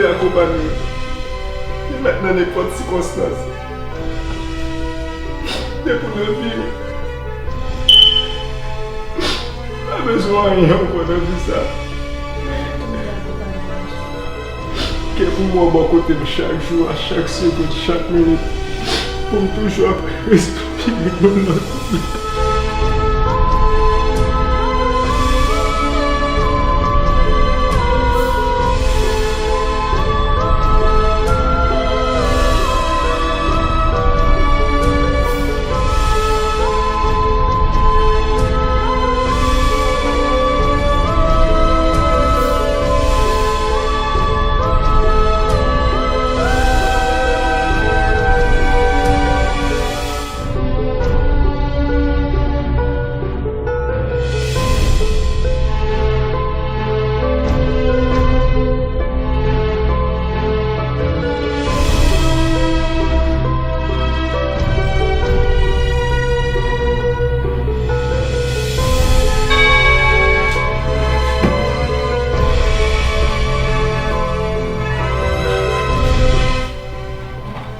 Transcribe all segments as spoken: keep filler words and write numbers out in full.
Akonpanye m. Li mèt nan nenpòt sikonstans. Depi w nan vi m, pa bezwen anyen ankò nan vi sa. Ke pou mwen bò kote m chak jou, a chak segonn, chak minit, pou m toujou ap respè piblik mwen nan.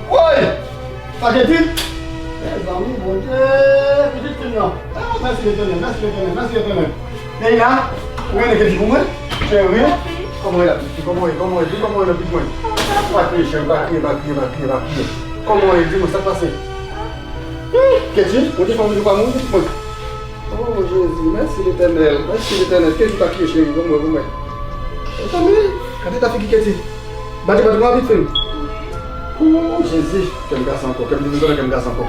Woy! Sa Ketty? Mezanmi, Bondye, pitit fi m nan. Ah, mèsi Letènèl, mèsi Letènèl, mèsi Letènèl. Leila, ou gen Ketty pou mwen? Cheri, kòman w ye la, pitit fi? Kòman w ye? Kòman w ye? Di kòman w ye nan pitit mwen? Pa kriye, cheri, pa kriye, pa kriye, pa kriye, pa kriye. Kòman w ye? Di mwen, sa k pase? Ketty, ou te fè yon videyo pa mwen, pitit mwen? Oh, Jezi, mèsi Letènèl, mèsi Letènèl. Ketty pa kriye, cheri, ban mwen, ban mwen. Mezanmi, gade eta figi Ketty. Bati, bati, mwen anvi fè l. Oh, Jezi, kè m kase ankò, kè m di m konnen kè m kase ankò.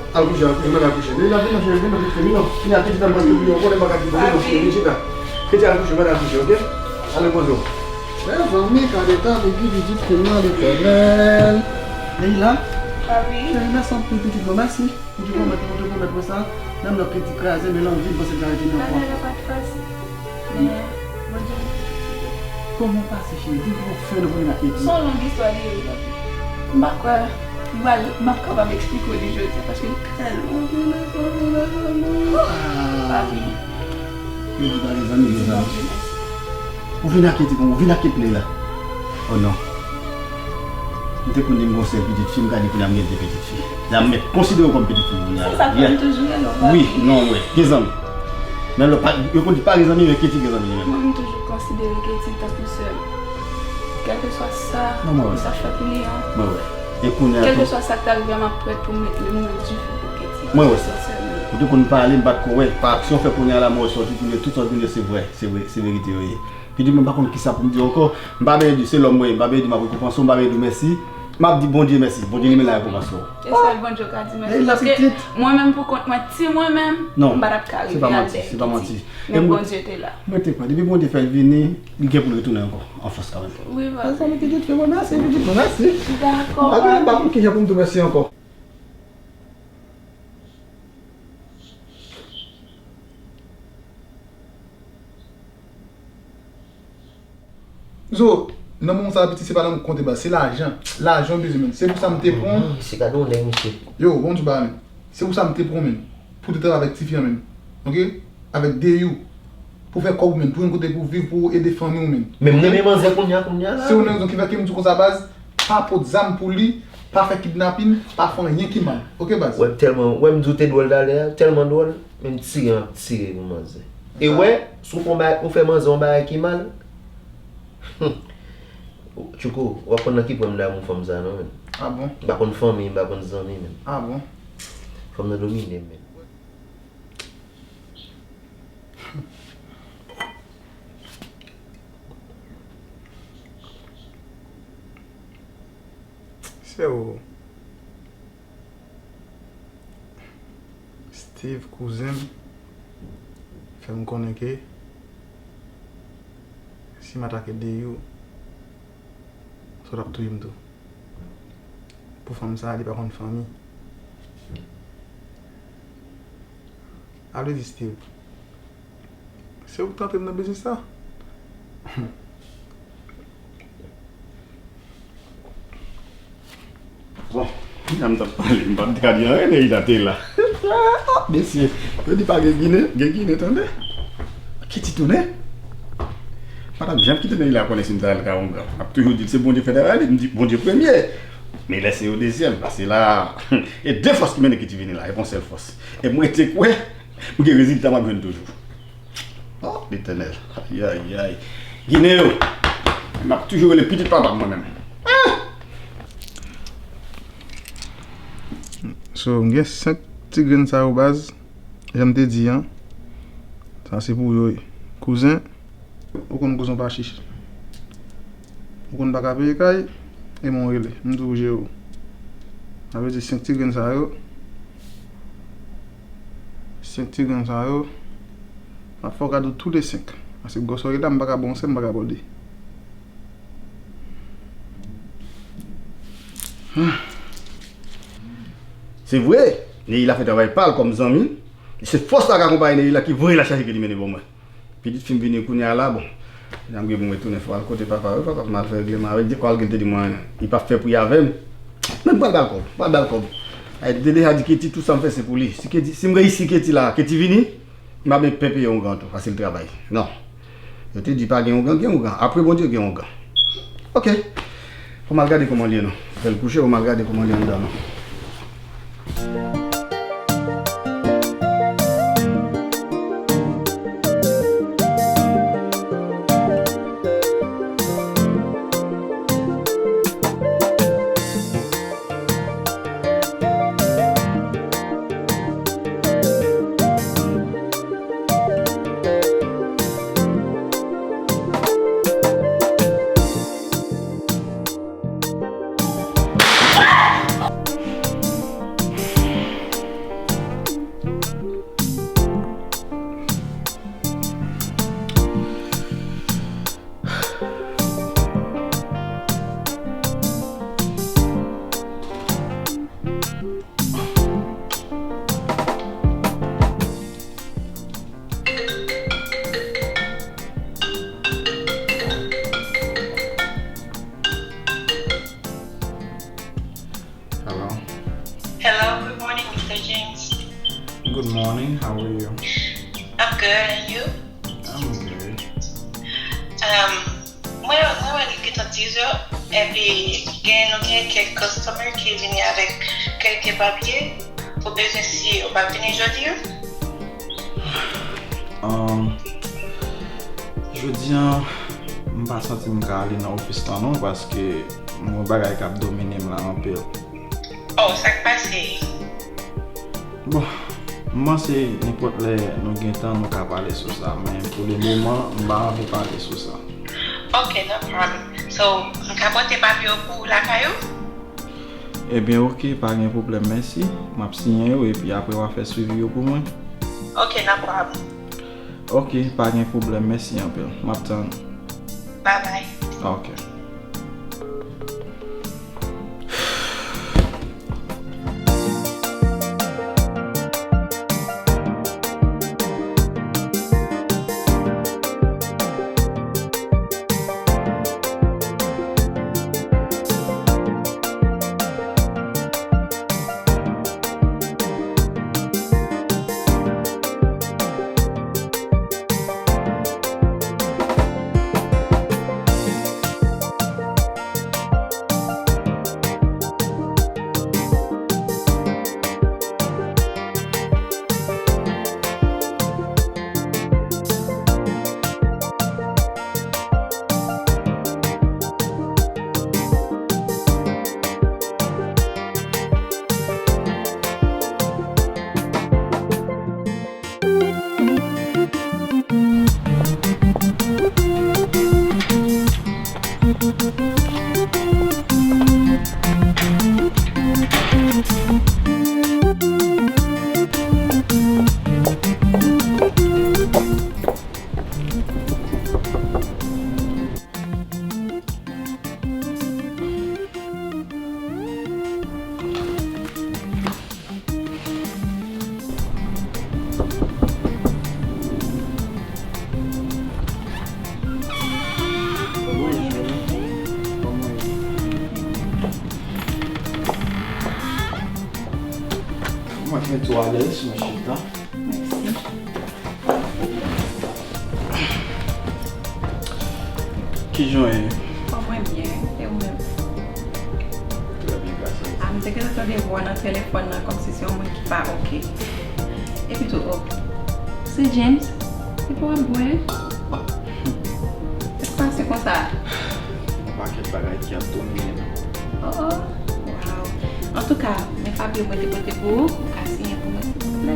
Al kouche, al kouche, mèt al kouche. Vin la, vin la, cheri, vin la, vin la, vin la. Vin la, Ketty, tann paske pou yo konnen m pa ka di, vin la, vin la, vin la. Ketty al kouche, mèt al kouche, oke? Al repoze w. Mezanmi, gade eta figi pitit fi m nan, Letènèl. Leila? Cheri, mèsi anpil, pitit mwen, mèsi. Ou te pwomèt, ou te pwomèt mwen sa, menm lè Ketty kraze, men lè w vin, panse l ka retounen ankò. Bagay la pa t fasil, men Bondye mete tout li byen. Kòman w pase, cheri? Di m kòman w fè nou konnen ak Ketty? Se yon long istwa li ye wi, papi. M pa kwè m pral, m ap kapab eksplike w li jodi a, paske li trè long. Ah. Papi. Yo di pa gen zanmi, gen zanmi. Ou vin ak Ketty kòman? Ou vin ak Ketty la? Oh non. M te konn di m gon sèl pitit fi, m ka di kounye a m gen de pitit fi. La m mèt konsidere w kòm pitit fi m kounye a la. Se sa, fò m toujou rele w papi. Wi, non, wi, gen zanmi. Men lè pa, yo konn di pa gen zanmi, men Ketty gen zanmi li menm. Mwen, m toujou konsidere Ketty tankou sè m. Kèlkeswa sa, non, mwen wè sa fè pou li an. Mwen wè. E kounye a tou, kèlkeswa sa k ta rive a, m ap prèt pou m met men m nan dife pou Ketty. Mwen wè sa. Ou te konn pale, m pa t ko wè. Pa aksyon fè kounye a la, mwen wè sa w te vin di, tout sa w te vin di, se vrè, se vre, se verite yo ye. Pitit mwen, m pa konn kisa pou m di ankò. M pa bezwen di se lòm mwen ye, m pa bezwen di m ap rekonpanse w, m pa bezwen di w mèsi. M ap di Bondye mèsi. Bondye li menm la rekonpanse w. E sèl Bondye w ka di mèsi. Paske mwen menm pou kont mwen, ti mwen menm, m pa t ap ka rive al dèyè Ketty. Se pa manti, se pa manti. Men Bondye te la. Mwen te kwè, depi Bondye fè l vini, li gen pou l retounen ankò, an fòs kanmenm. Wi, papi. Mezanmi, pitit fi mwen, mèsi, pitit mwen, mèsi. Dakò, papi. M pa konn kijan pou m di w mèsi ankò. Zo, nan moman sa a, piti, se pa lanmou k konte baz, se lajan. Lajan w bezwen, menn. Se pou sa m te pran. Mhm, se gade yon nèg, mesye. Yo, bon, di ba, menn. Se pou sa m te pran, menn. Pou te travay avèk tifi an, menn. Oke? Avèk Deyou. Pou fè kòb ou, menn. Pou jwenn kote pou viv, pou ede fanmi w, menn. Men m renmen manzè kounye a, kounye a la. Se yon rezon ki fè ke m di w konsa, baz. Pa pot zam pou li, pa fè kidnapin, pa fè anyen ki mal. Oke, baz? Wè, tèlman, wè, m di w te dwòl talè a, tèlman dwòl, men m tire, m ap tire pou manzè. E wè, si w fè yon bagay, ou fè manzè yon bagay ki mal, Tchouko, w ap konn nan ki pwen m damou fanm sa non, menn. Ah bon? M pa konn fanmi, m pa konn zanmi, menn. Ah bon? Fanm nan domine m, menn. Sè w, Steve, kouzen m, fè m konnen ke si m atake Deyou, sa w t ap touye m tou. Pou fanm sa a, li pa konn fanmi. A vle di, Steve, se ou ki te antre m nan biznis sa? Bon, kounya m t ap pale, m pa t ka di anyen, Neida te la. Mesye, yo di pa gen Ginen, gen Ginen, tande. Ketty tounen. pa t ap janm kite Neila konnen si m ta al kay Ongan. M ap toujou di l se Bondye fè travay li, m di Bondye premye. Men lè se yo dezyèm, paske la, e de fòs ki mennen Ketivini la, e pa yon sèl fòs. E m rete kwè, m gen rezilta m ap jwenn toujou. Oh, Letènèl. Ay, ay, ay. Ginen yo. M ap toujou rele pitit papa m mwen menm. Ah! So, m gen senk ti grenn sa yo baz. Jan m te di an. Sa se pou yo ye. Kouzen, ou konn kouzen w pa chich. Ou konn pa ka peye kay, e mwen w rele. M di w jere w. Sa vle di senk ti grenn sa yo. Senk ti grenn sa yo, m ap fè w kado tou le senk. Paske gwosè w ye la, m pa ka ba w yon sèl, m pa ka ba w de. Se vre, Neila fè travay pa l kòm zanmi. Se fòs la k akonpaye Neila ki voye l al chache Ketivini ban mwen. Pitit fi m vini kounye a la, bon. Jan m gen pou m retounen, fò al kote papa yo, papa m al fè regleman avè l. Depi w al gen te di mwen, li p ap fè pri avè m. Men m pral ba l kòb, m pral ba l kòb. Ay, te deja di Keti, tout sa m fè se pou li. Si Keti, si m reyisi Keti la, Ketivini, m ap met peye Ongan tou, paske l travay. Non. Yo te di pa gen Ongan, gen Ongan. Apre Bondye gen Ongan. Ok. Fò m al gade kòman l ye non. Fè l kouche, fò m al gade kòman l ye anndan non. Hello. Hello, good morning, Mister James. Good morning, how are you? I'm good, and you? I'm good. Um, mwen, mwen wè li gentan dizè, epi gen, nou gen kèk customer ki vini avèk kèk papye pou bezwen siyen. Yo p ap vini jodi a? Um, jodi a, m pa santi m ka ale nan ofis lan non, paske m gen bagay k ap domine m la anpil. Oh, sa k pase? Bon, m panse nenpòt lè nou gen tan, nou ka pale sou sa, men pou le moman, m pa anvi pale sou sa. Ok, no problem. So, m ka pote papye yo pou ou lakay ou? Ebyen, ok, pa gen pwoblèm, mèsi. M ap siyen yo, epi apre w a fè swivi yo pou mwen. Ok, no problem. Ok, pa gen pwoblèm, mèsi anpil. M ap tann. Bye bye. Ok. Mwen fè tou alèz, mwen chita. Mèsi. Kijan w ye? Fò mwen byen, e ou menm? Trè byen, gras a Bondye. A, m te gentan tande vwa w nan telefòn nan kòmsi se yon moun ki pa oke. Epi tou, o, se James? Se pa w ap bwè? Sa k pase konsa? Yon pakèt bagay ki ap domine m. Oh, oh, waw. Antouka, men papye mwen te pote pou ou, ou ka siyen pou mwen, silvouplè?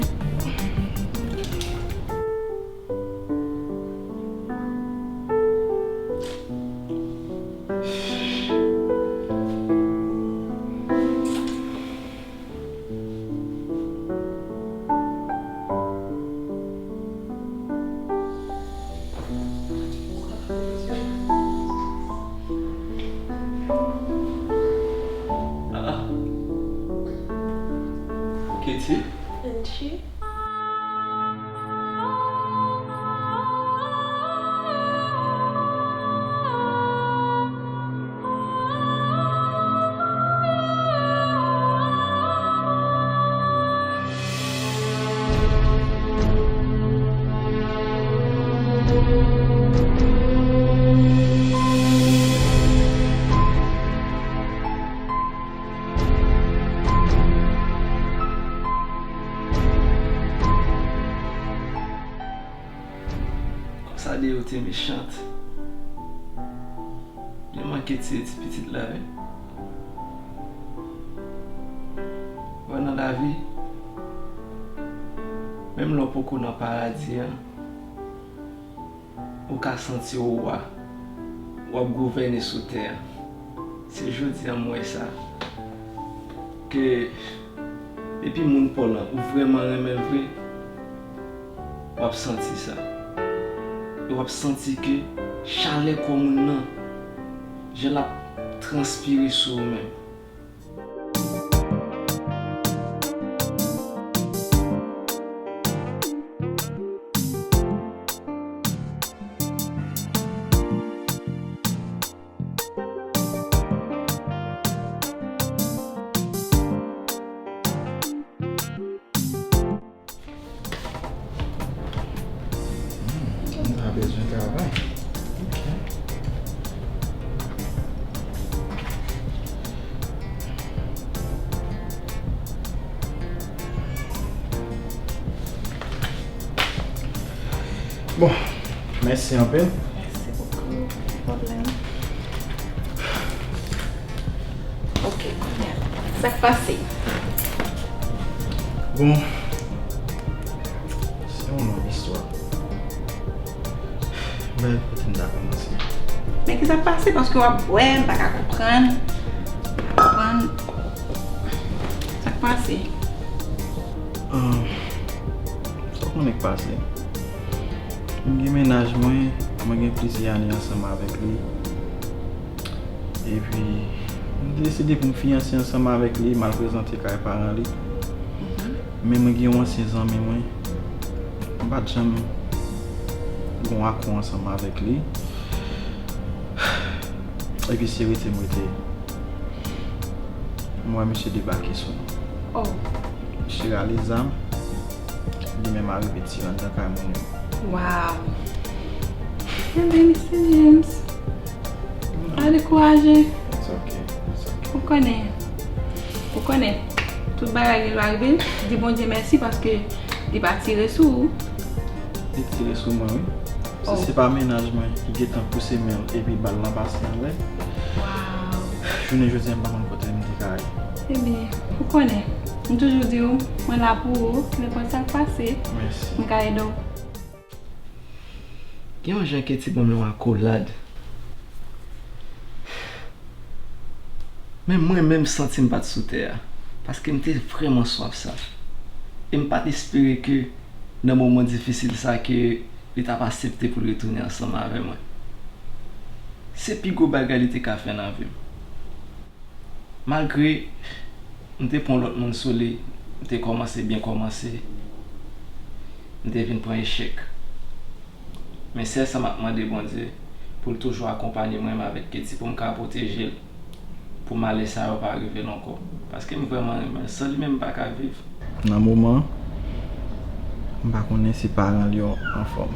Ah. Katie? Anchi? Konsa de yo te mechant. Yo manke tiye ti pitit la wi. Wè nan lavi, menm lè w poko nan paradi an, ou ka santi w wa, w ap gouvène sou tè a. Se jodi a m wè sa. Ke depi moun pa w lan ou vrèman renmen l vre, w ap santi sa. E w ap santi ke chalè kò moun nan, jan l ap transpire sou ou menm. Hmm, moun sa bezwen travay. Ok. Bon, mèsi anpil. Mèsi bokou. Pa pwoblèm. Ok, kounye a, sa k pase? Bon, se yon long istwa. Bèl kote m ta kòmanse. Men ki sa k pase? Paske w ap bwè, m pa ka konprann. Konprann. Sa k pase? Ahn, sa w konnen k pase? M gen mennaj mwen, mwen gen plizyè ane ansanm avèk li. Epi, m te deside pou m fiyanse ansanm avèk li, m al prezante kay paran li. Men mwen gen yon ansyen zanmi mwen, m pa t janm gen yon akò ansanm avèk li. Epi se rete m rete. M wè misye debake sou nou. Oh. Misye rale zam, li menm arive tire anndan kay moun yo. Wow! Ebyen, mesye James, pa dekouraje. It's okay. It's okay. Ou konnen, ou konnen, tout bagay gen lwa rive, di Bondye mèsi paske li pa tire sou ou. Li tire sou mwen, wi. Se, oh, se pa mennaj mwen ki gentan pouse men l epi bal lan pase anlè. Wow. Jounen jodi a, m pa konn kote m te ka ale. Ebyen, ou konnen, m toujou di w, mwen la pou ou, nenpòt sa k pase, mèsi, m ka ede w. Gen yon jan Katie ban m yon akolad. Men mwen menm, m santi m pa t sou tè a, paske m te vrèman swaf sa. E m pa t espere ke nan moman difisil sa ke li t ap aksepte pou l retounen ansanm avè mwen. Se pi gwo bagay li te ka fè nan vi m. Malgre m te pran lòt moun sou li, m te kòmanse byen kòmanse, m te vin pran echèk. Men sèl sa m ap mande Bondye, pou l toujou akonpanye mwen, menm avèk Katie, pou m ka pwoteje l, pou malè sa yo pa rive l ankò. Paske m vrèman renmen l, san li menm m pa ka viv. Nan moman an, m pa konnen si paran l yo anfòm.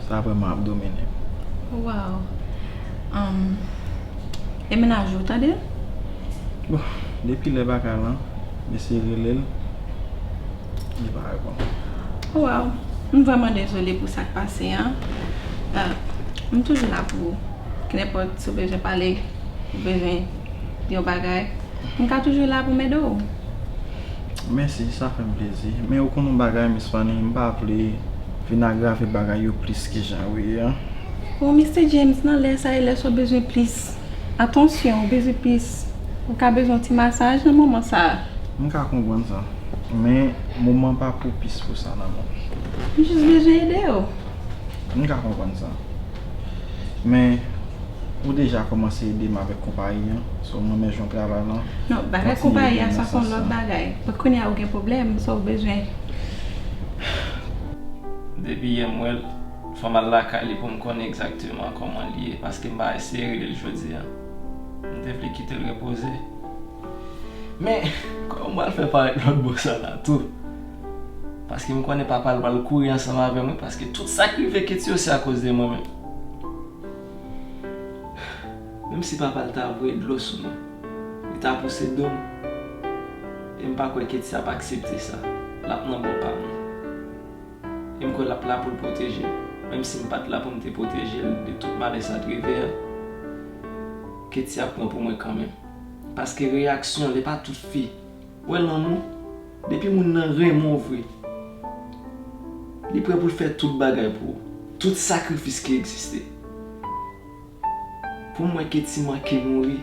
Sa vrèman ap domine m. Waw. Um, e mennaj ou, tande l? Bon, depi lè bagay lan, m eseye rele l, li pa reponn. Waw. M vrèman dezole pou sa k pase an. Ah, m toujou la pou ou. Kenenpòt si w bezwen pale, ou bezwen di yon bagay, m ka toujou la pou m ede w. Mèsi, sa fè m plezi. Men ou konn yon bagay, Miss Fanny, m pa vle vin agrave bagay yo plis ke jan yo ye an. Bon, Mister James, nan lè sa e lè sa w bezwen plis atansyon, ou bezwen plis, ou ka bezwen yon ti masaj nan moman sa a. M ka konprann sa. Men, moman pa pwopis pou sa nan men w. M jis bezwen ede w. M ka konprann sa. Men, ou deja kòmanse ede m avèk konpayi an. So, mwen menm jan travay lan. Non, bagay kontinye konpayi a, ede m sa nan se yon sans lòt sa. Bagay. But kounye a ou gen pwoblèm, sa w bezwen. Depi yè m wè l, fò m al lakay li pou m konnen egzakteman kòman l ye, paske m pa eseye rele l jodi a. M te vle kite l repoze. Men, kòman m pral fè parèt lòt bò sa la tou? Paske m konnen papa l pral kouri ansanm avè mwen, paske tout sa k rive Ketty yo se akoz de mwen menm. Menm si papa l ta voye dlo sou mwen, li ta pouse do m, e m pa kwè Ketty ap aksepte sa. L ap nan bò pa mwen. E m kwè l ap la pou l pwoteje m. Menm si m pa t la pou m te pwoteje l de tout malè sa t rive a, Ketty ap pran pou mwen kanmenm. Paske reyaksyon l, e pa tout fi. Ou wè lanmou, depi moun nan renmen w vre, li prè pou l fè tout bagay pou ou. Tout sakrifis ki egziste. Pou m wè Ketty manke mouri,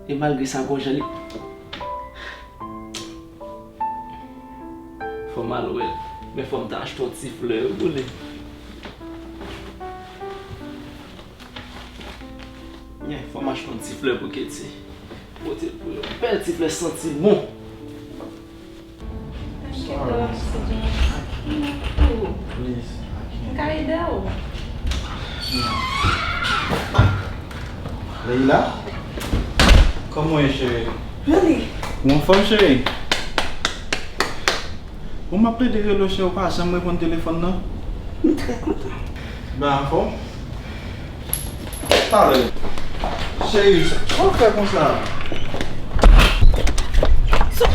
e malgre sa, gon jan li. Fò m al wè l. Men fò m ta achte yon ti flè pou li. Nyen, fò m achte yon ti flè pou Ketty. Pote l pou li. Yon bèl ti flè santi bon. Thank you, Mister James. Please, I can't. M ka ede w? Leila? Kòman w ye, cheri? Really? Ou anfòm, cheri? Bon, m ap plede rele w, cheri, ou pa janm reponn telefòn nan. M trè kontan. Ben, anfòm? Talè. Cheri, sa w fè konsa? Sa,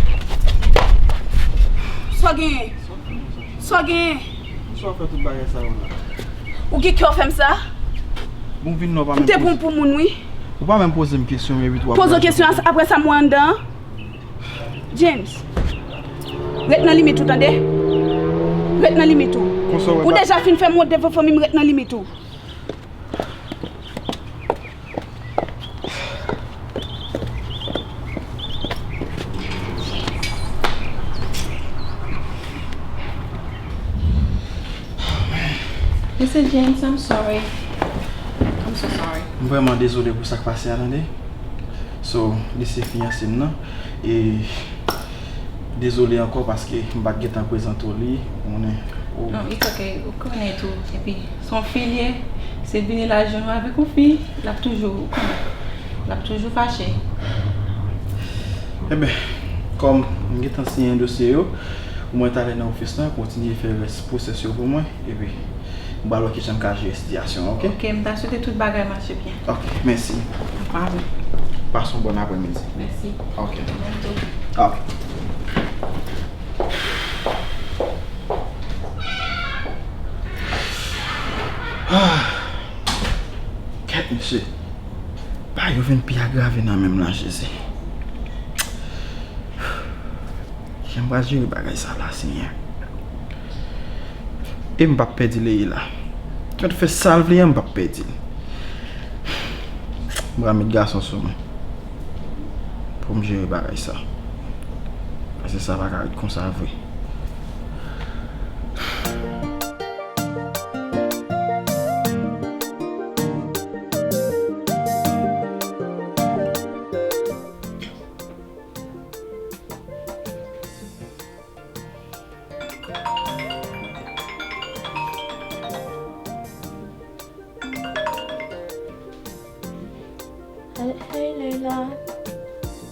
sa w genyen? Sa w genyen? Sa w fè tout bagay sa yo la? Ou gen kè w fè m sa? Bon, vin non, pa menm poze. M te pran w pou moun, wi. Ou pa menm poze m kesyon, men epi tou ap... Poze w kesyon, apre sa m wè anndan an. James, ret nan limit ou, tande? Ret nan limit ou. Ou deja fin fè m wont devan fanmi m, ret nan limit ou. Mister James, I'm sorry. I'm so sorry. M vrèman dezole pou sa k pase a, tande. So, li se fiyanse m nan. E dezole ankò paske m pa t gentan prezante w li, ou konnen. Non, it's okay. Ou konnen tou. Epi, se yon fi l ye. Se vini l al jwenn ou avèk yon fi, l ap toujou, ou konnen. L ap toujou fache. Enben, kòm m gentan siyen dosye yo, mwen t ale nan ofis lan, kontinye fè rès pwosès yo pou mwen, epi m pral wè kijan m ka jere sitiyasyon an, oke? Oke, m ta swete tout bagay mache byen. Oke, mèsi. Pa pwoblèm. Pase yon bòn aprèmidi. Mèsi. Oke. Byen tou. Oke. Ah. Kèt, mesye. Bagay yo vin pi agrave nan men m lan, Jezi. Jan m pral jere bagay sa la, Senyè? E m p ap pèdi Leila. Mwen fè sa l vle an, m p ap pèdi l. M pral met gason sou mwen pou m jere bagay sa. Paske sa pa ka ret konsa vre. Hey, hey, Leila.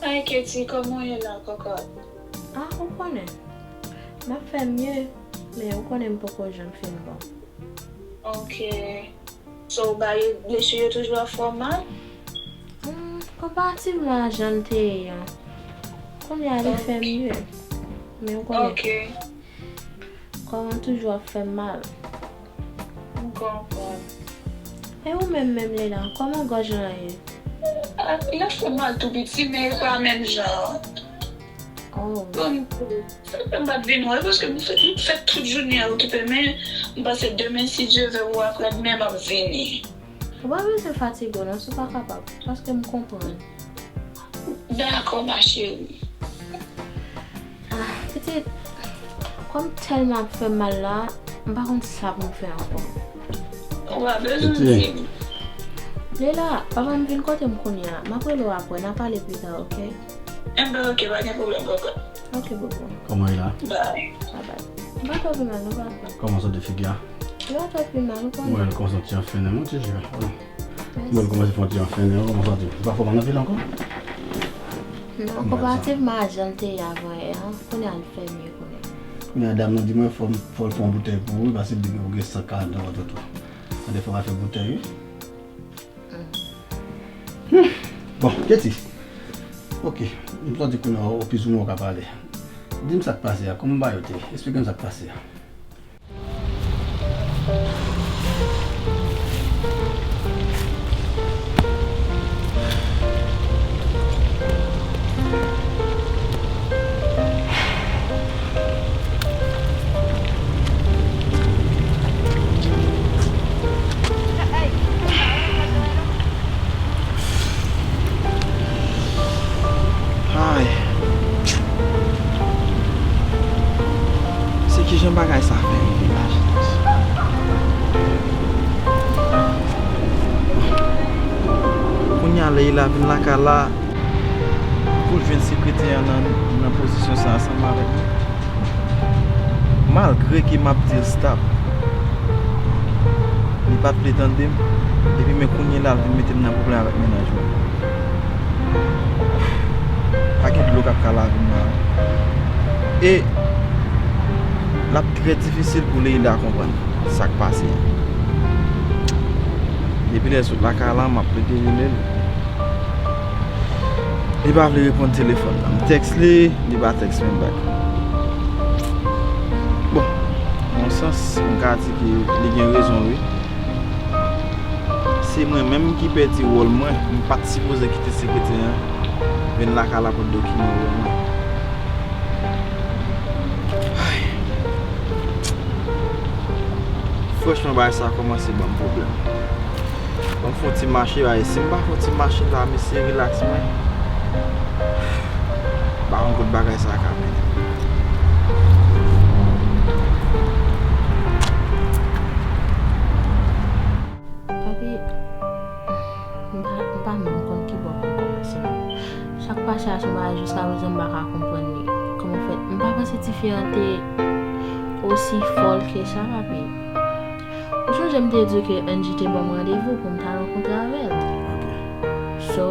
Hey, Ketty, kòman w ye la, kòkòt? Ah, ou konnen. M ap fè mye, men ou konnen m poko janm fin bon. Ok. So, w ba yo blesi yo toujou ap fè w mal? Hmm, konparativman a jan l te ye an, kounye a li fè m mye. Men w konnen, kò an toujou ap fè m mal. M konprann. E ou menm menm, Leila, kòman gòj lan ye? Ah, l ap fè m mal tou piti, men e pa menm jan an. Oh. Bon, sa fè m pa t vin wè, paske m fè, m fè tout jounen an okipe, men m panse demen, si Dye vle, ou aprè demen, m ap vini. Ou pa bezwen fatige w non, si w pa kapab, paske m konprann. Dakò, ma chérie. Ah, pitit, kòm tèlman ap fè m mal la, m pa konn sa pou m fè ankò. Ou pa bezwen di m. Leila, papa m vin kote m kounye a. M ap rele w apre, n a pale pita, oke? Enben, oke, pa gen pwoblèm, papa. Oke, bobo. Kòman e la? Bye. Bye bye. M pa twò pi mal, non, papa. Kòman sante figi a? Li pa twò pi mal, ou konnen. Mwen, kòman sante an fè nan mwen, ti jè. Mwen kòmanse fè yon ti anfen, men kòman sa tou? Li pa fè w mal anpil ankò? Non, konparativman a jan l te ye avan yè an, kounye a l fè mye kounye a. Kounye a dam nan di mwen fò m, fò l fè yon boutèy pou ou, paske l di gen, ou gen san karant nan vant ou tou. Tande, fò m al fè boutèy, wi. Hmm. Bon, Katie. Ok, m santi kounye a, ou pi sou mwen ou ka pale. Di m sa k pase a, kòman bagay yo te ye? Esplike m sa k pase a. Ay. Se kijan bagay sa fè rive la, Jenès? Kounye a, Leila vin lakay la pou l jwenn sekretè an nan, nan pozisyon sa ansanm avèk mwen. Malgre ke m ap di l stop, li pa t vle tande m. Epi men kounye la, l vin mete m nan pwoblèm avèk mennaj mwen. Pa gen dlo k ap ka lave m nan. E l ap trè difisil pou Leila konprann sa k pase a. Depi lè l sot lakay la, m ap plede rele l. Li pa vle reponn telefòn nan. M tèks li, li pa tèks mwen bak. Bon, nan yon sans, m ka di ke li gen rezon, wi. Se mwen menm ki pèdi wòl mwen. M pa t sipoze kite sekretè an vin lakay la pou dokiman wòl mwen. Ay. Franchman, bagay sa a kòmanse ban m pwoblèm. Ban m fè yon ti mache, bagay. Si m pa fè yon ti mache la, mesye, rilaks mwen. M pa konn kote bagay sa a ka mennen. Papi, m pa, m pa menm konn ki bò pou m kòmanse non. Sa k pase a se yon bagay jiskaprezan m pa ka konprann li. Kòman fè? M pa panse tifi an te osi fòl ke sa, papi. Ou sonje m te di w ke Angie te ban m randevou pou m ta rankontre avè l? Ok. So,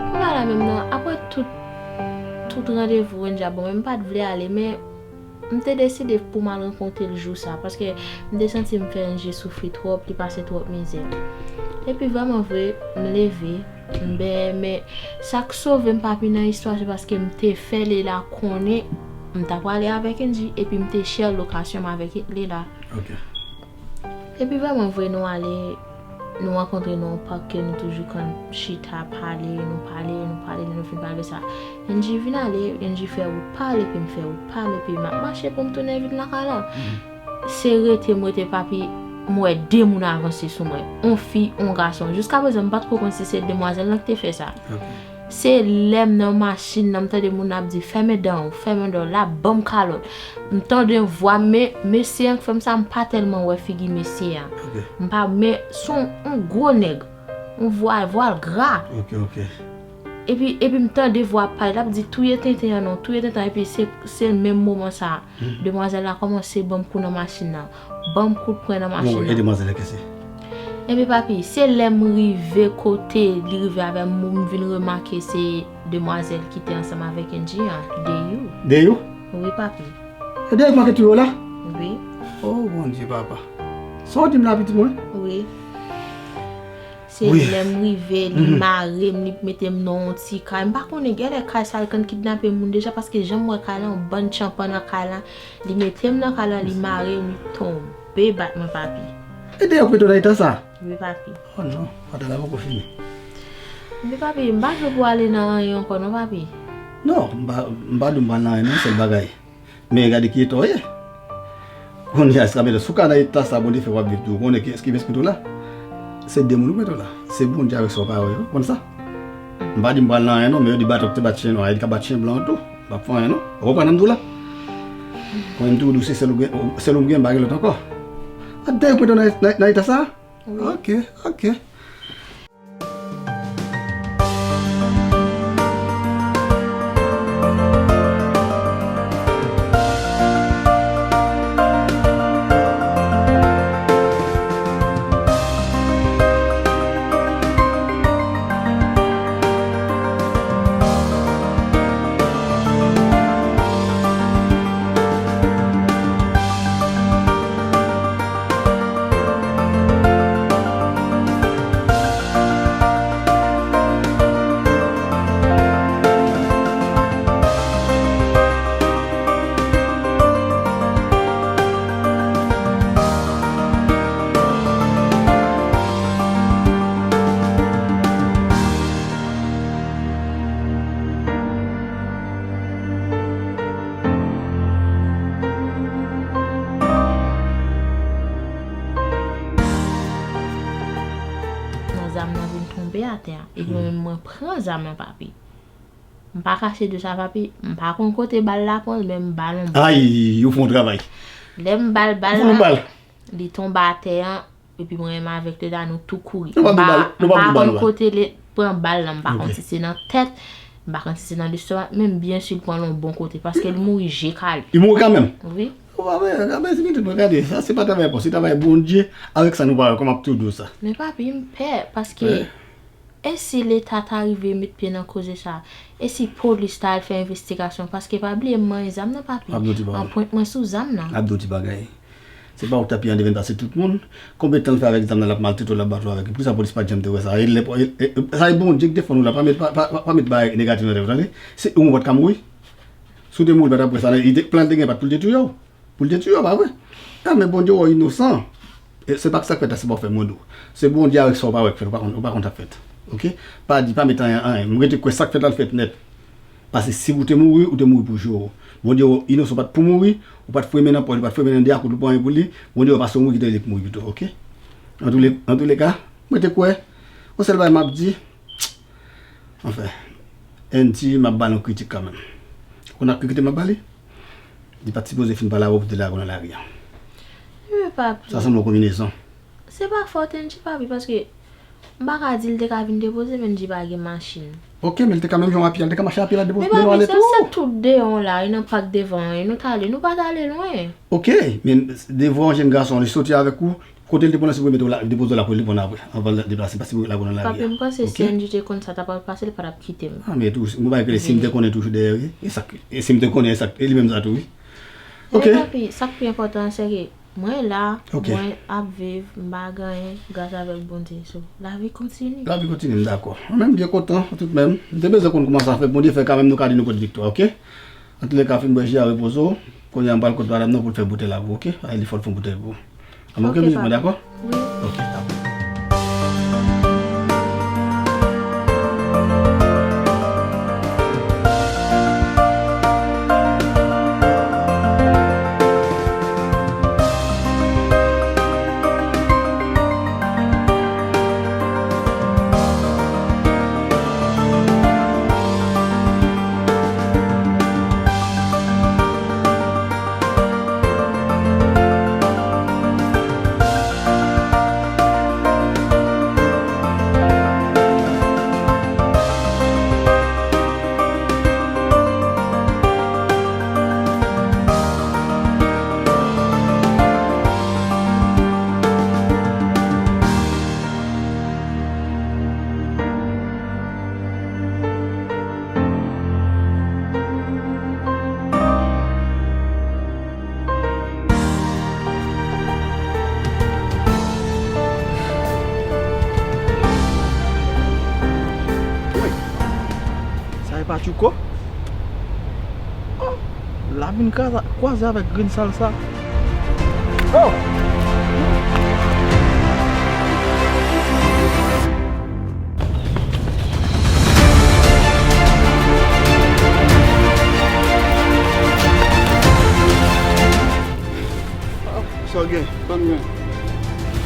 kounye a la menm nan, apre tout, tout randevou Angie ap ban mwen, m pa t vle ale, men m te deside pou m al rankontre l jou sa, paske m te santi m fè Angie soufri twòp, li pase twòp mizè. Epi vrèman vre, m leve, m benyen, men sa k sove m, papi, nan istwa, se paske m te fè Leila konnen m ta prale avèk Angie, epi m te share lokasyon m avèk Leila. Ok. Epi vrèman vre, nou ale, nou rankontre nan yon pak ke nou toujou konn chita, pale, nou pale, nou pale, lè nou fin pale sa, Angie vin ale, Angie fè wout pa l, epi m fè wout pa m, epi m ap mache pou m tounen vin lakay la. Mhm. Se rete m rete, papi, m wè de moun avanse sou mwen, yon fi, yon gason. Jiskaprezan, m pa t ko konn si se demwazèl lan ki te fè sa. Ok. Se lè m nan machin nan, m tande moun ap di, "Fèmen dan w, fèmen dan w, l ap ban m kalòt." M tande yon vwa, men mesye an k fè m sa, m pa tèlman wè figi mesye a. Ok. M pa, men se yon, yon gwo nèg, yon vwa, vwa l gra. Ok, ok. Epi, epi m tande vwa pa l, l ap di, "Touye tenten an non, touye tenten an." Epi se, se menm moman sa a, hmm, demwazèl la kòmanse ban m kou nan machin nan. Ban m kout pwen nan machin nan. Bon, e demwazèl la kiyès li? Ebyen, papi, se lè m rive kote li rive avè m, m vin remake se demwazèl ki te ansanm avèk Angie an, Deyou. Deyou? Wi, papi. E Deyou k manke touye w la? Wi. Oh, Bondye, papa. Sa w di m la, pitit mwen? Wi. Se lè m rive, li mare m, li mete m nan yon ti kay. M pa konnen, genlè kay sa, li konn kidnape moun deja, paske jan m wè kay la, yon bann tchanpan nan kay la. Li mete m nan kay la, li mare m, li tonbe bat mwen, papi. E dèyè w mete w nan eta sa? Wi, papi. Oh non, batay la poko fini. Men papi, m pa vle pou ale nan anyen ankò non, papi. Non, m pa, m pa di w m pral nan anyen non, sèl bagay. Men gade ki eta w ye. Kounye a, eskape sou ka nan eta sa Bondye fè w ap viv tou. Ou konnen ki, ki mete w la? Se de moun ki mete w la. Se Bondye avèk sa w pa wè yo. Ou konn sa? M pa di m pral nan anyen non, men yo di bat w te bat chen nwa, e li ka bat chen blan tou. M pa fè anyen non. Ou konprann sa m di w la? Mwen m tou dou se sèl ou gen, sèl ou m gen, m pa gen lòt ankò. A dèyè ou mete w nan, nan, nan eta sa? Wi. Ok, ok. Nan zam nan vin tonbe atè a. Epi mwen menm, mwen pran zam nan, papi. M pa kache di w sa, papi. M pa konn kote bal la pran, men m bal yon bal. Ay, ou fè yon travay. Lè m bal bal la, li tonbe atè a, epi mwen menm avèk Leda, nou tou kouri. M pa konn kote li pran bal la, m pa konn si se nan tèt, m pa konn si se nan lestoma, men m byen si l pran l yon bon kote, paske l mouri je kale. Li mouri kanmenm? Wi. Ou pa wè, gade, se pitit mwen, gade, sa se pa travay pa w, se travay Bondye, avèk sa nou pa wè, kòman m ap tou di w sa. Men papi, m pè, paske E si Leta ta rive met pye nan koze sa? E si polis ta al fè envestigasyon? Paske pa bliye m manyen zam nan, papi. Anprent mwen sou zam nan. M ap di w ti bagay. Se pa ou k t ap pye an devèn pase tout moun. Konbyen tan l fè avèk zam nan, l ap maltrete w, l ap bat w avèk li? Poukisa polis pa t janm te wè sa? E lè, e, e, sa e Bondye ki defann ou la. Pa met, pa, pa, pa, pa met bagay negatif nan tèt ou, tande? Se ou menm ou pa t ka mouri. Si w te mouri, li pa t ap wè sa, nan, li te, plan li te gen pa t pou l te touye w. Pou l te touye w, pa vre? A, men Bondye wè w inosan. E se pa sa k fèt la, se pa w fè mwen di w. Se Bondye avèk sa w pa wè k fèt, ou pa konn, ou pa konn sa k fèt. Oke? Pa di, pa met anyen, anyen. M rete kwè sa k fèt la, l fèt nèt. Paske si ou te mouri, ou te mouri pou je w. Bondye wè w inosan, ou pa t pou mouri, ou pa t foure men nan pòch, ou pa t foure men nan dyakout, ou pa anyen pou li. Bondye wè pase w mouri, kite li mouri pito, oke? Antouleka, antouleka, m rete kwè. Yon sèl bagay m ap di, Anfen, Andy, m ap ba l yon kritik kanmenm. Ou konn ak ki kritik m ap ba li? Li pa t sipoze fin pale avè w pou te lage w nan lari a. Wi, papi. Sa sanble yon konbinezon. Se pa fòt Andy, papi, paske m pa ka di l te ka vin depoze m, Andy pa gen machin. Oke, men l te ka menm jan a pye, l te ka mache a pye la depoze nou ale tou. Men papi, se, se tout deyò la, e nan pak devan an, e nou t ale, nou pa t ale lwen. Oke, men devan yon jenn gason, li soti avèk ou, Kote l te pran nan, se pou l mete w la, depoze w la pou li pran apre, anvan l deplase, pa se pou l lage w nan lari a. Papi, m panse si Andy te konn sa t ap pral pase, l pa t ap kite m. A, men tou, m pa kwè si m te konnen toujou dèyè, wi. E sa k, e si m te konnen, e sa k, e li menm sa tou, wi. Oke. Men papi, sa k pi enpòtan an, se ke mwen la, mwen ap viv, m pa gen anyen, gras avèk Bondye. So, lavi kontinye. Lavi kontinye, m dakò. Mwen menm, m byen kontan, tout menm. M te bezwen konn kòman sa fèt, Bondye fè kanmenm nou ka di nou pot viktwa, oke? Antouleka, fin bwè ji a, repoze w. Kounye a, m pral kot madanm nan pou l fè boutèy la pou ou, oke? Ay, li fè l fè yon boutèy pou ou. Anben, oke, pitit mwen, dakò? Wi. Oke, dakò. Tchouko? Oh, la vin kraze, kwaze avèk grenn salsa. Oh! Sa w gen? Sa m gen?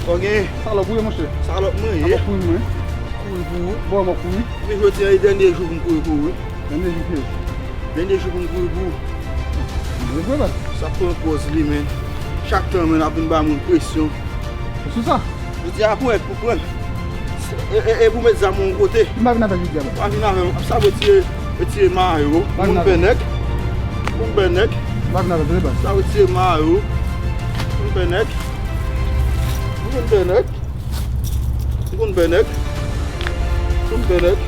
Sa w gen? Salòp ou ye, monchè. Salòp mwen ye. Salòp ou ye, mwen. Kouri pou ou. Bon, mwen kouri. Men jodi a e dènye jou pou m kouri pou ou, wi. Dènye jou ki? Dènye jou pou m kouri pou ou. Mwen vre, baz. Sa pran pòz li, men. Chak tan, men, ap vin ba moun presyon. Se sou sa? Jodi a pou èd, pou pran. E, e, e pou met zam yon kote. M pa vin avèk jodi a, baz. Pa vin avè m. Sa retire, retire mayo. Moun bènèk. Moun bènèk. M pa vin avèk, vre, baz. Sa retire mayo. Moun bènèk. Moun bènèk. Moun bènèk. Moun bènèk.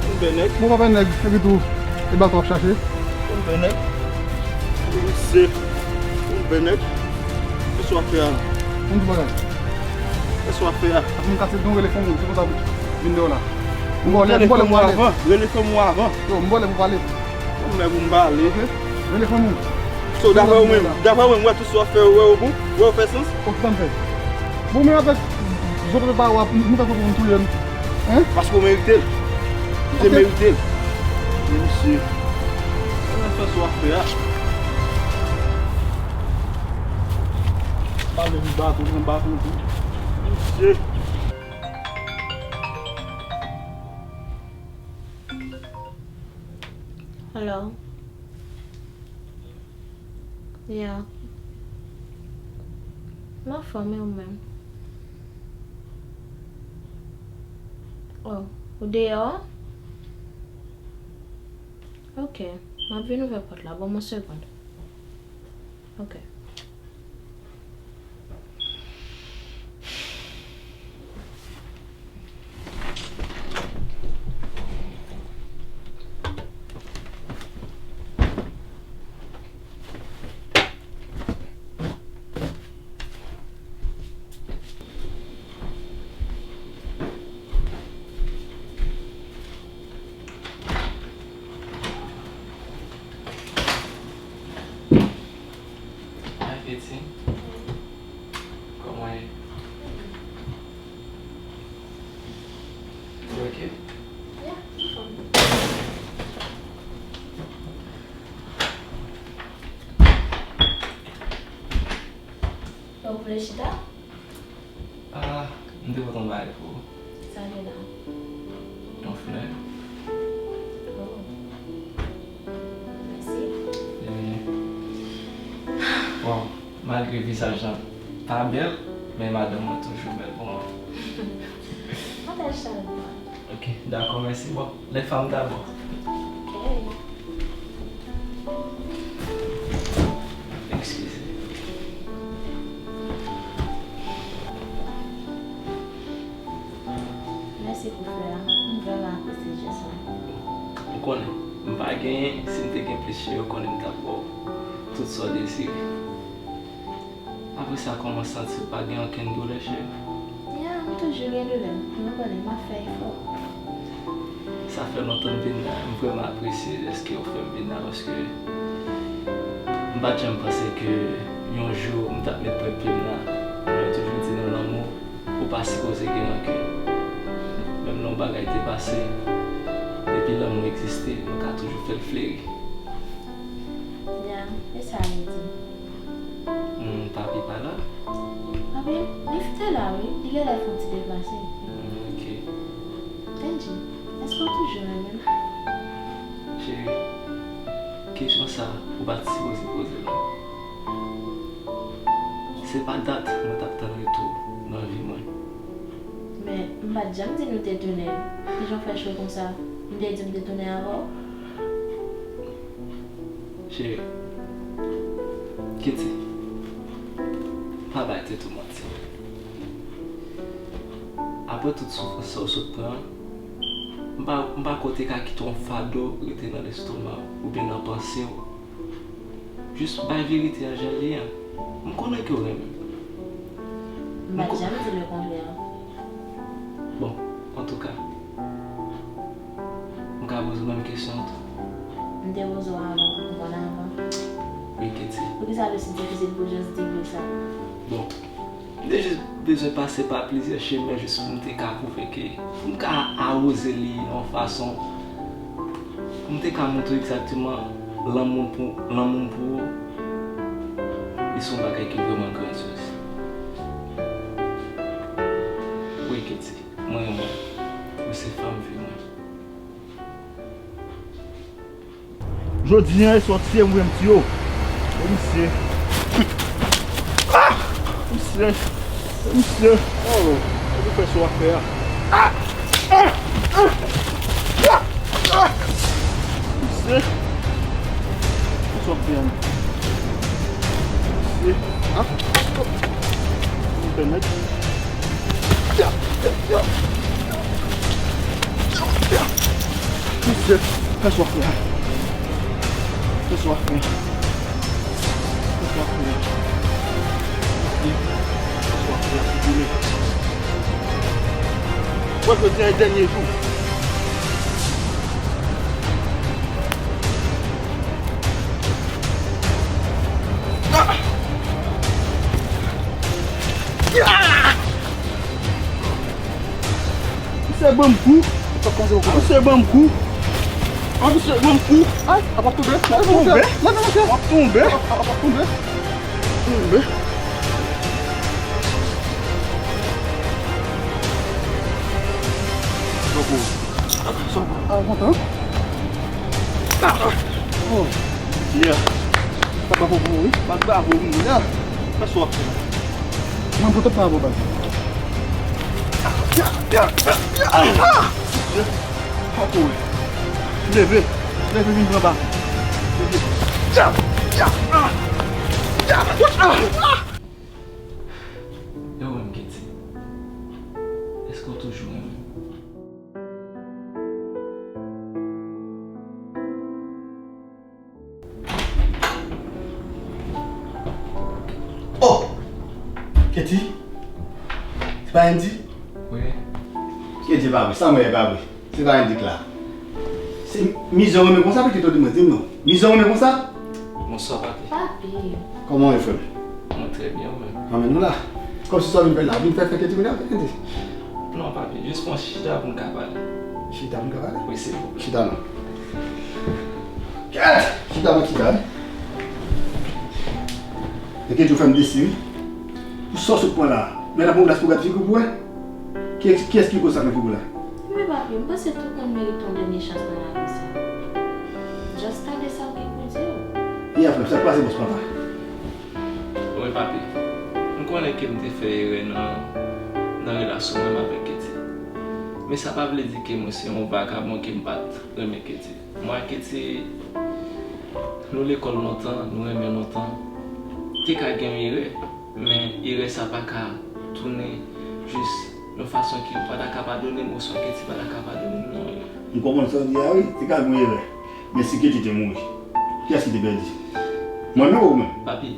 Moun bènèk. Bon, papa nèg, epi tou, e baton w ap chache. Moun bènèk. Misye. Moun bènèk. Kisa w ap fè a? Moun di bagay. Kisa w ap fè a? Ap moun kase don rele fon moun, se konsa vin de w la. M bòlè, m bòlè pou pale. Rele fon moun avan. Yo, m bòlè pou pale. Bon, men pou m pale. Ok. Rele fon moun. So, daprè ou menm, daprè ou menm, w wè tout sa w ap fè, ou wè yo bon? Ou wè yo fè sans? Ok, sa m fè. Bon, men avèk zòt pa w ap, nou fè sa pou nou touye m. Hein? Paske w merite l. Ou te merite l. Men misye, mwen fè sa w ap fè a. Pa vle m baton, pran baton tou. Misye. Hello. Yeah. M anfòm, e ou menm? Oh, ou deyò a? Ok, m ap vin ouvè pòt la. Ban m yon segonn. Ok. Hi, Katie. Kòman ye? You okay? Yeah, I'm fine. Ou vle chita? Ah, m te pote yon bagay pou ou. Sa gen la? Yon flè. Oh. Mèsi. De rien. Bon, malgre vizaj lan pa bèl, men madanm mwen toujou bèl pou mwen. Pataje sa avèk mwen. Ok, dakò, mèsi. Bon, les femmes d'abord. Ok. Eskize. Mèsi pou flè a. M vrèman apresye jès la. Ou konnen, m pa genyen, si m te gen plis cheri, ou konnen m t ap ba w tout sa w dezire. Apre sa, kòman w santi w? Pa gen okenn doulè, cheri? Ya, m toujou gen doulè, men w konnen, m ap fè efò. Sa fè lontan m vin la, m vrèman apresye lèske w fè m vin la, paske m pa t janm panse ke yon jou m t ap met pwen pye m la. Mwen toujou di nan lanmou, ou pa sipoze gen rankin. Menm lè yon bagay te pase, depi lanmou egziste, nou ka toujou fè l fleri. Ya, e sa l vle di. Hmm, papi pa la? Papi, li te la wi, li genlè fè yon ti deplase. Hmm, ok. Kenji, èske w toujou renmen m? Cheri, kesyon sa a, ou pa t sipoze poze l non. Se pa dat mwen t ap tann retou w nan vi mwen. Men, m pa t janm di nou te tounen. Kijan w fè cho konsa? M te di m te tounen avè w? Cheri, Katie, pa bay tèt ou manti. Apre tout soufrans sa w sot pran an, m pa, m pa kwè w te ka kite yon fado rete nan lestoma w oubyen nan panse w. Jis bay verite a jan l ye a. M konnen ke w renmen m. M pa t janm di lekontrè. Bon, antouka, Ka poze w menm kesyon an tou. M te poze w avan, ou konn avan. Wi, Ketty. Poukisa w te si difisil pou w just di vre sa? Bon, m te jis bezwen pase pa plizyè chemen jis pou m te ka pwouve ke, pou m ka awoze li yon fason, pou m te ka montre egzakteman lanmou pou, lanmou m pou ou, li se yon bagay ki vrèman grandyoz. Wi, Ketty, mwen renmen w. Ou se fanm vi mwen. Jodi a, e sòti, e mwen m tiye w. E misye. Ah! Misye. E misye. Oh, e pou fè sa w ap fè a. Ah! Ah! Ah! Ah! Ah! Misye. Fè sa w ap fè a. Misye. Ah! Mwen pèmèt. Mesye, fè sa w ap fè a. Fè sa w ap fè a. Fè sa w ap fè a. Fè sa w ap fè a, si w vle. Mwen, jodi a e dènye jou. Ah! Ah! Misye ban m kou. Misye ban m kou. Ah, misye ban m kou. Ay, ap ap tonbe. Ap ap tonbe. Ap ap tonbe. Ap ap tonbe. Tonbe. Sòko. Sòko. Ah, kontan. Ah, ah. Oh. Yeah. Papa, pou ou, wi. Papa, pou ou, wi. Yeah. Fè sa w ap fè. Mwen, pou tout sa, bò, baz. Ah! Fò kouri. Leve. Leve, vin pran bal. Leve. Tcha! Tcha! Ah! Tcha! Ah! E ou menm, Ketty? Èske w toujou renmen m? Oh! Ketty? Se pa Andy? Wi. Ketty pa vre, sa mwen pa vre. Se pa Andy k la. Se mizè w renmen konsa, pitit ou di mwen, di m non. Mizè w renmen konsa? Bonswa, papi. Papi. Kòman w ye, frè m? Mwen trè byen, ou menm? Anmèn nou la. Kòmsi sa w vin fè la, w vin fè fè Ketty kounye a, Andy? Non, papi, jis pran chita pou n ka pale. Chita pou n ka pale? Wi, silvouplè. Chita non. Kèt! Chita mwen chita, wi. E Ketty ou fè m desi, wi. Pou sa w sot pran la. Men la pou plas pou gad figi w pou wè. Kiyès, kiyès ki koz sa k nan figi w la? Men papi, m panse tout moun merite yon dènye chans nan lavi sa. Just tande sa w gen pou di yo. Iya, frè m, sa k pase bòs papa? Wi, papi. M konnen ke m te fè erè nan, nan relasyon mwen avèk Ketty. Men sa pa vle di ke mwen se yon vagabon ke m pa t renmen Ketty. Mwen ak Ketty, nou lekòl lontan, nou renmen lontan. Te ka gen yon erè, men erè sa pa ka tounen jis yon fason ke ou pa ta ka padone m, oswa Ketty pa ta ka padone m, non. M konprann sa w di a, wi, te ka gen yon erè. Men si Ketty te mouri, kiyès ki te pèdi? Mwen menm ou menm? Papi,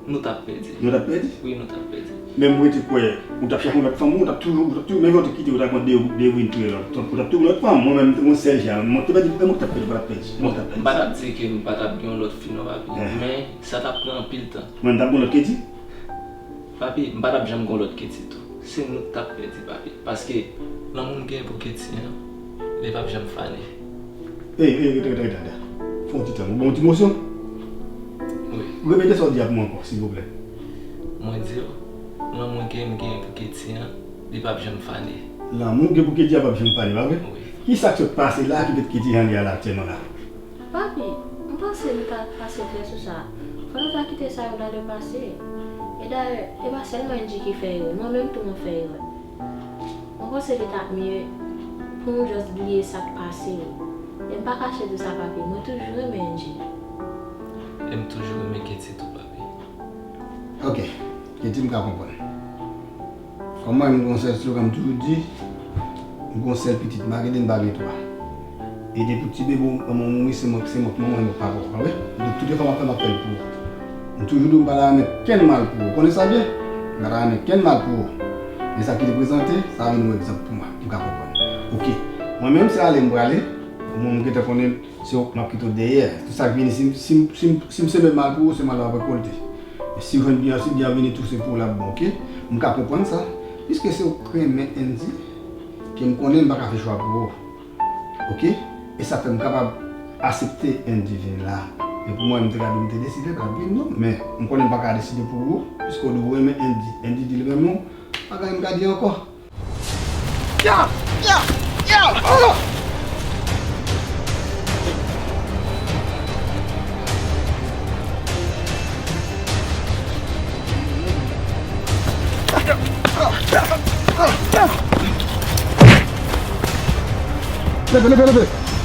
nou t ap pèdi. Nou t ap pèdi? Wi, nou t ap pèdi. Men m rete kwè ou t ap chache yon lòt fanm, ou t ap toujou, ou t ap toujou, menm jan w te kite, ou t ap mande Devin touye lòt, ou t ap touye lòt fanm, mwen menm, te yon sèl jan, mwen te pèdi, mwen t ap pèdi, mwen t ap pèdi, mwen t ap pèdi. M pa t ap di ke m pa t ap gen yon lòt fi non, papi, men sa t ap pran anpil tan. Mwen, m t ap gen yon lòt Ketty? Papi, m pa t ap janm gen yon lòt Ketty tou. Se nou k t ap pèdi, papi. Paske lanmou m gen pou Ketty an, li p ap janm fane. Ey, ey, rete, rete, rete, rete. Fè yon ti tan. Ou gen yon ti emosyon? Wi. Repete sa w di a pou mwen ankò, silvouplè. Mwen di w, lanmou ke m gen pou Ketty an, li p ap janm fane. Lanmou w gen pou Ketty a p ap janm fane, pa vre? Wi. Kisa k sot pase la ki fè Ketty jan li ye la aktyèlman la? Papi, m panse nou ta pase klè sou sa. Fò nou ta kite sa yo nan le pase. E dayè, e pa sèlman Angie ki fè erè, mwen menm tou mwen fè erè. Mwen panse li t ap mye pou nou just bliye sa k pase yo. E m pa kache di w sa, papi, mwen toujou renmen Angie. E m toujou renmen Ketty tou, papi. Ok, Ketty, m ka konprann. Kòm mwen, m gon sèl slogan, m toujou di, m gon sèl pitit, m pa gen de, m pa gen twa. E depi w ti bebe, manman w mouri, se mwen, se mwen k manman w, e mwen k papa w, pa vre? Donk, tout efò m ap fè, m ap fè l pou ou. M toujou di w, m pa ta renmen kenn mal pou ou. Ou konnen sa byen? M pa ta renmen kenn mal pou ou. Men sa ki reprezante, sa vin yon egzanp pou mwen, m ka konprann. Ok. Mwen menm, se ale m prale. Mwen, m gentan konnen se w m ap kite w dèyè. Tout sa k vini, si, si, si, si m semen mal pou ou, se mal w ap rekòlte. E si w jwenn byen, si byen vini tou, se pou ou l ap bon, oke? M ka konprann sa. Piske se w k renmen Andy, ke m konnen m pa ka fè chwa pou ou. Oke? E sa fè m kapab aksepte Andy vin la. Men pou mwen, m te ka di w m te deside l pa t vin non. Men m konnen m pa ka deside pou ou, piske w di w renmen Andy. Andy di l renmen w, pa gen anyen m ka di ankò. Ya! Ya! Ya! Oh! Leve, leve, leve!